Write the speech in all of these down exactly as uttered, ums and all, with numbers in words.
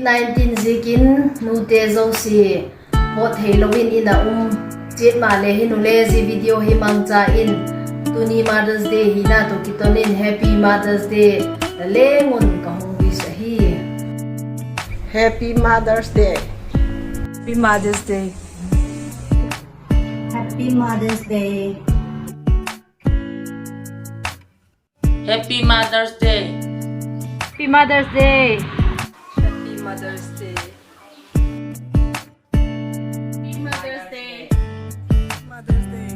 nineteen ziakin nute zosia pawt theilo in in a um chiat maleh hin ule, zia video hi mangcha in tuni Mother's Day hina tawh kiton in Happy Mother's Day la leng un ka hung wish ahi. Happy Mother's Day. Happy Mother's Day. Happy Mother's Day. Happy Mother's Day. Happy Mother's Day. Happy Mother's Day. Happy Mother's Day. Mother's Day.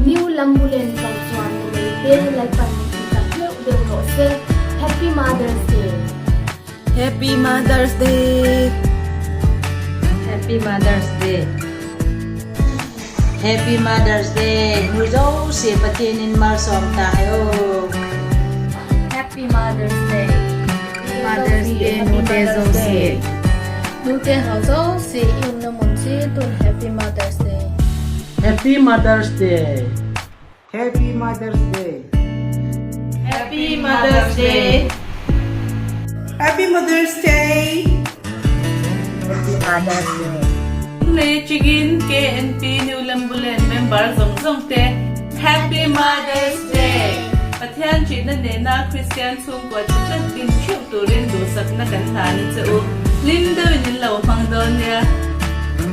New Lambulen Kalchuan numeite Lalpa'n ei piak tak deu deu lo se. Happy Mother's Day. Happy Mother's Day. Happy Mother's Day. Happy Mother's Day. Nu zosia Pathian in malsawm ta hen aw. Happy Mother's Day. Mother's Day, nute zosia. Nute hau zosia i umna mun chiat un Happy Mother's Day. Happy Mother's Day. Happy Mother's Day. Happy Mother's Day. Happy Mother's Day. Happy Mother's Day. Le chigin K N P New Lambulen member zong zongte, Happy Mother's Day. Pathian chitna nena Christian sungkuan chu chan ding thiu turin dusakna kan tha ni chu u. Lim deu in lo hmang dawn nia.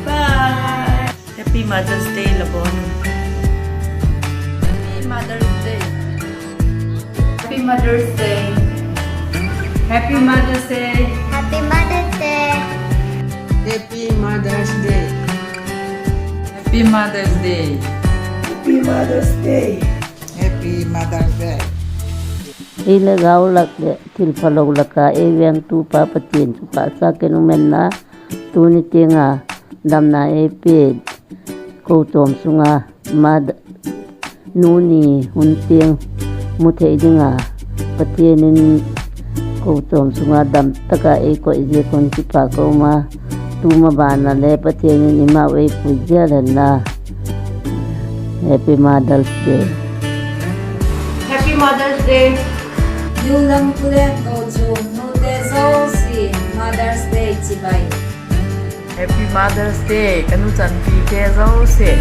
Bye. Happy Mother's Day, Labon. Happy Mother's Day. Happy Mother's Day. Happy Mother's Day. Happy Mother's Day. Happy Mother's Day. Happy Mother's Day. Happy Mother's Day. Happy Mother's Day. Ei le gau lak leh thilphalo lak ah ei vengtu pa Pathian chu pahsa ken um hen la, tuni tiang a damna ei pia kochuam sung a ma nu ni hun tiang mu thei ding a Pathian in kochuam sung a dam tak a ei koi ziak un kipak ka um a, tu maban a le Pathian in eimau ei pui zel hen la. Happy Mother's Day. Happy Mother's Day. New Lambulen kochuam nute zosia Mother's Day chibai. Happy Mother's Day, ka nu chanpite zosia.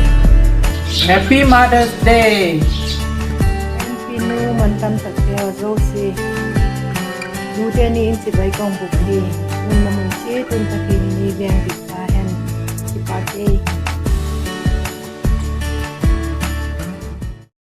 Happy Mother's Day. Happy nu man tam takte zosia. Nute ni in chibai ka hun bûk hi. Umna mun chiat un Pathian in ei veng dik ta hen. Kipak e.